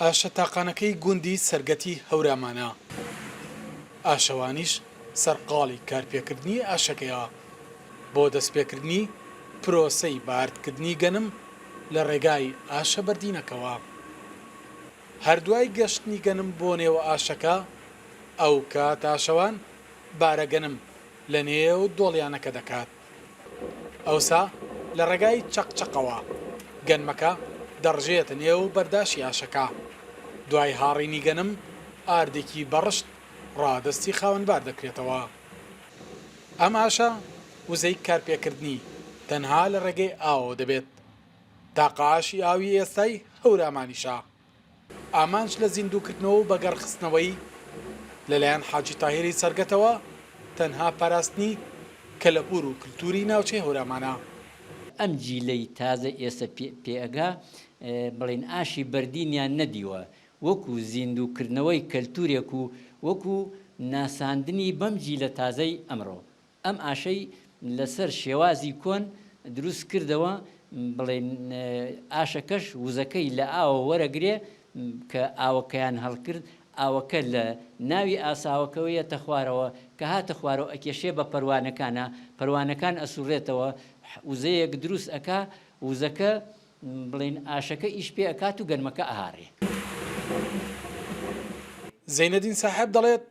ئاشە تاقانەکەی گوندی سەرگەتی هەورامانە. ئاشەوانیش سەرقاڵی کارپێکردنی ئاشەکەیە بۆ دەستپێکردنی پرۆسەی بەئاردکردنی گەنم لە ڕێگای ئاشە بەردینەکەوە. هەر دوای گەشتنی گەنم بۆ نێو ئاشەکە، ئەوکات ئاشەوان بارە گەنم لە نێو دۆڵیانەکە دەکات. ئەوسا لە ڕێگای چەق چەقەوە گەنمەکە دەڕژێتە نێو بەرداشی ئاشەکە. دوای هاڕینی گەنم، ئاردێکی بەڕشت ڕادەستی خاوەنبار دەکرێتەوە. ئەم ئاشە وزەی کارپێکردنی تەنها لە ڕێگەی ئاوەوە دەبێت. تاقە ئاشی ئاوی ئێستای هەورامانیشە. ئامانج لە زیندووکردنەوە و بەگەڕخستنەوەی لەلایەن حاجی تاهیری سەرگەتەوە تەنها پاراستنی کەلەپوور و کلتووری ناوچەی هەورامانە. ئەم جیلەی تازە ئێستا پێ ئەگا بڵێین ئاشی بەردینیان نەدیوە وەکو زیندووکردنەوەی کەلتورێک و وەکو ناساندنی بەم جیلە تازەی ئەمڕۆ ئەم ئاشەی لەسەر شێوازی کۆن دروست کردەوە، بڵێین ئاشەکەش وزەکەی لە ئاوە وەرەگرێ، کە ئاوەکەیان هەڵکرد، ئاوەکە لە ناوی ئاساوەکەوە یەتە خوارەوە، کە هاتە خوارەوە ئەکێشێ بە پەروانەکانا، پەروانەکان ئەسوڕێتەوە، وزەیەک دروست ئەکا، وزەکە بڵێین ئاشەکە ئیش پێ ئەکات و گەنمەکە ئەهاڕێ. زەینەدین ساحێب دەڵێت،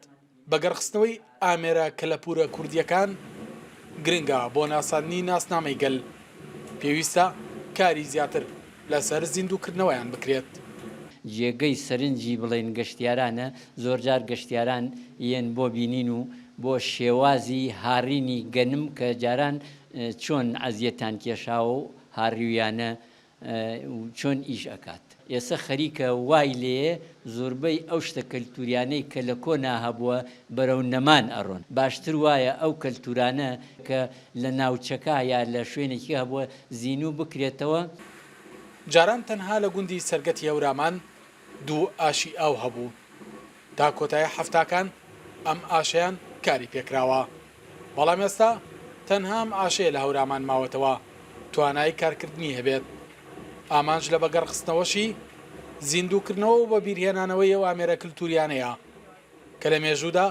بەگەڕخستنەوەی ئامێرە کەلەپوورە کوردییەکان گرنگە بۆ ناساندنی ناسنامەی گەل، پێویستە کاری زیاتر لەسەر زیندووکردنەوەیان بکرێت. جێگەی سەرنجی بڵێین گەشتیارانە، زۆرجار گەشتیاران یەن بۆ بینین و بۆ شێوازی هاڕینی گەنم کە جاران چۆن عەزیەتان کێشاوە و هاڕیویانە و چۆن ئیش ئەکات. ئێسە خەریکە وای لێیە زۆربەی ئەو شتە کەلتوریانەی کە لە کۆنا هەبووە بەرەو نەمان ئەڕۆن. باشتر وایە ئەو کەلتورانە کە لە ناوچەکە یا لە شوێنێکی هەبووە زینوو بکرێتەوە. جاران تەنها لە گوندی سەرگەتی هەورامان دوو ئاشی ئاو هەبوو. تا کۆتایی حەفتاکان ئەم ئاشەیان کاری پێکراوە، بەڵام ئێستا تەنها ئەم ئاشەیە لە هەورامان ماوەتەوە توانای کارکردنی هەبێت. ئامانج لە بەگەڕخستنەوەشی، زیندووکردنەوە و بەبیرهێنانەوەی ئەو ئامێرە کلتوریانەیە کە لە مێژوودا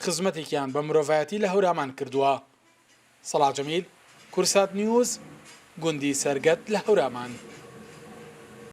خزمەتێکیان بە مرۆڤایەتی لە هەورامان کردووە. سەڵاح جەمیل، کوردسات نیوز، گوندی سەرگەت لە هەورامان.